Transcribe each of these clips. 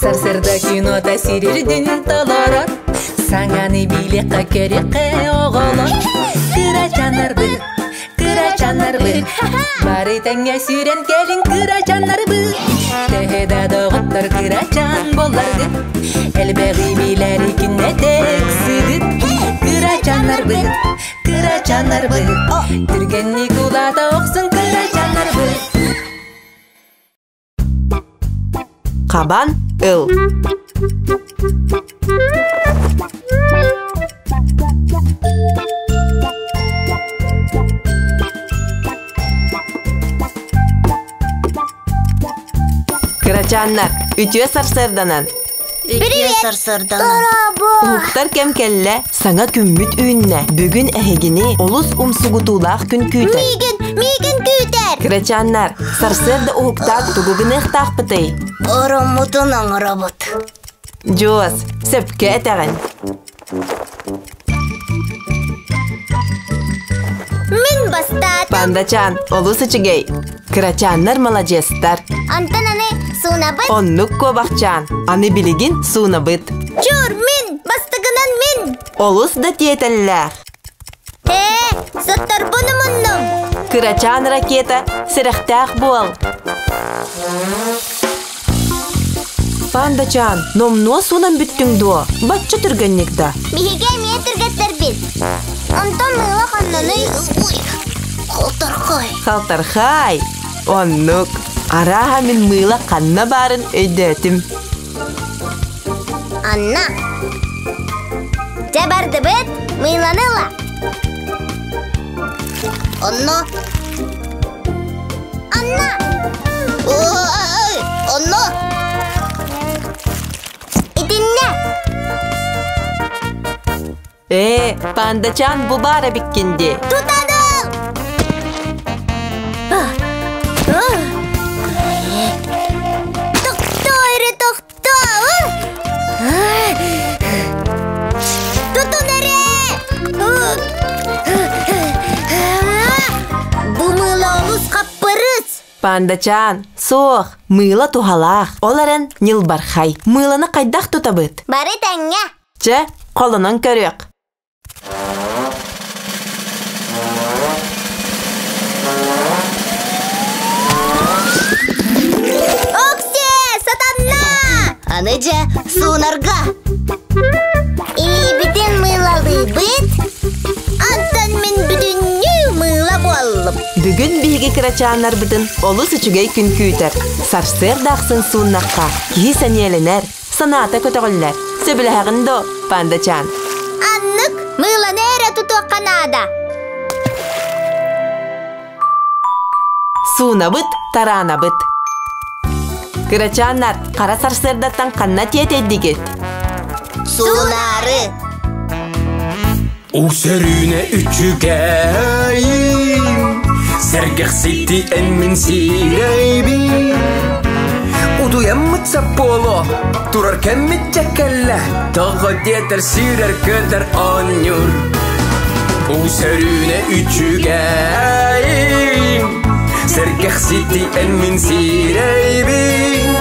Сарсырда кинота сирирдин толорор. Саҥаны билиэххэ көрүөххэ оҕолор. Кырачаннарбыт, кырачаннарбыт, бары тэҥҥэ сүүрэн кэлиҥ кырачаннарбыт. Төһө да доҕоттор кырачан буолларгыт, элбэҕи билэр күннэтэ ыксыгыт. Кырачаннарбыт, кырачаннарбыт, түргэнник улаата охсун кырачаннарбыт. Хабан ыл. Кырачааннар, үтүө сарсыарданан! Үтүө сарсыарданан! Уһуктар кэм кэллэ, саҥа күммүт үүннэ. Бүгүн эһигини олус умсугутуулаах күн күүтэр. Миигин, миигин күүтэр! Кырачааннар, сарсыарда уһуктаат тугу гыныахтаахпытый? Ороммутун оҥоробут. Дьуос, сөпкө этэҕин. Мин бастаатым. Пандачаан, олус үчүгэй. Кырачааннар маладьыастар. Онтон аны суунабыт. Оннук куобахчаан. Аны билигин суунабыт. Чур, мин! Бастакынан мин! Олус да тиэтэллээх. Ээ, сотторбун умуннум. Кырачаан ракета, сэрэхтээх буол. Пандачаан, номнуо суунан бүттүҥ дуо? Бачча түргэнник да. Биһиги эмиэ түргэттэрбит. Онтон мыыла ханнаный? Ой, халтархай. Халтархай. Оннук. Арааһа мин мыыла ханна баарын өйдөөтүм. Анна. Дьэ бардыбыт, мыыланы ыла. Онно Анна! Ой, онно! Итиннэ! Ээ, пандачаан бу баар эбиккин дии. Тутадыл! Тохтоо эрэ, тохтоо! Тутун эрэ! Бу мыыла олус хаппырыс! Пандачаан, суох, мыыла туһалаах. Ол эрэн ньылбархай. Мыыланы хайдах тутабыт? Бары тэҥҥэ. Чэ, холонон көрүөх. Окси, сатанна! Аны дьэ, суунарга. Илиибитин мыылалыыбыт. Антон мин бүтүннүү мыыла буоллум. Бүгүн биһиги кырачааннарбытын олус үчүгэй күн күүтэр. Сарсыарда ахсын сууннахха, киһи сэниэлэнэр, санаата көтөҕүллэр. Сөбүлэһэҕин дуо, пандачаан? Аннык, мыыланы эрэ тутуохха наада. Суунабыт, тараанабыт. Кырачааннар, хара сарсыардаттан ханна тиэтэйдигит? Суунаары. У сөрүүнэ үчүгэйим, сэргэхсити эн мин сирэйбин. Утуйаммыт сапполо, турар кэммит дьэккэллэ, тоҕо диэтэр сүүрэр көтөр оонньуур. У сөрүүнэ үчүгэйим, сэргэхсити эн мин сирэйбин.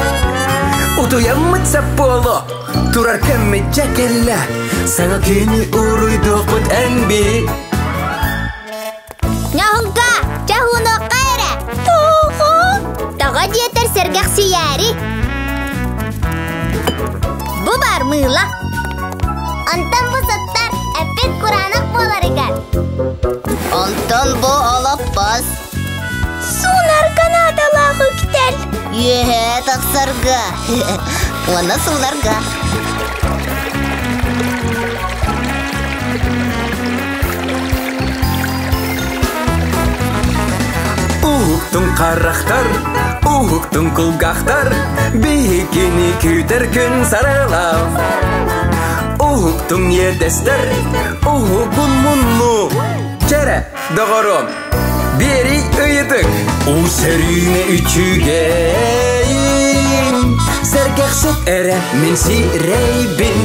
Утуйаммыт сапполо, турар кэммит дьэккэллэ, саҥа күнү уруйдуохпут эн би. Ньоһуҥка, чаһуунуохха эрэ. Тоҕо? Тоҕо диэтэр сэргэхсийээри. Бу бар мыыла. Онтон бу сыттар эппит кураанах буоларыгар. Онтон бу олоппос. Суунар канааталаах үктэл. Үөһээ тахсарга. Уонна суунарга. Уһуктун харахтар, уһуктун кулгаахтар, биһигини күүтэр күн сарылав. Уһуктун иэдэстэр, уһугун мунну. Чэрэ, доҕорум, биэри ыйытык. У сөрүүнэ үчүгэйин, сэргэхсит эрэ мин сирэйбин.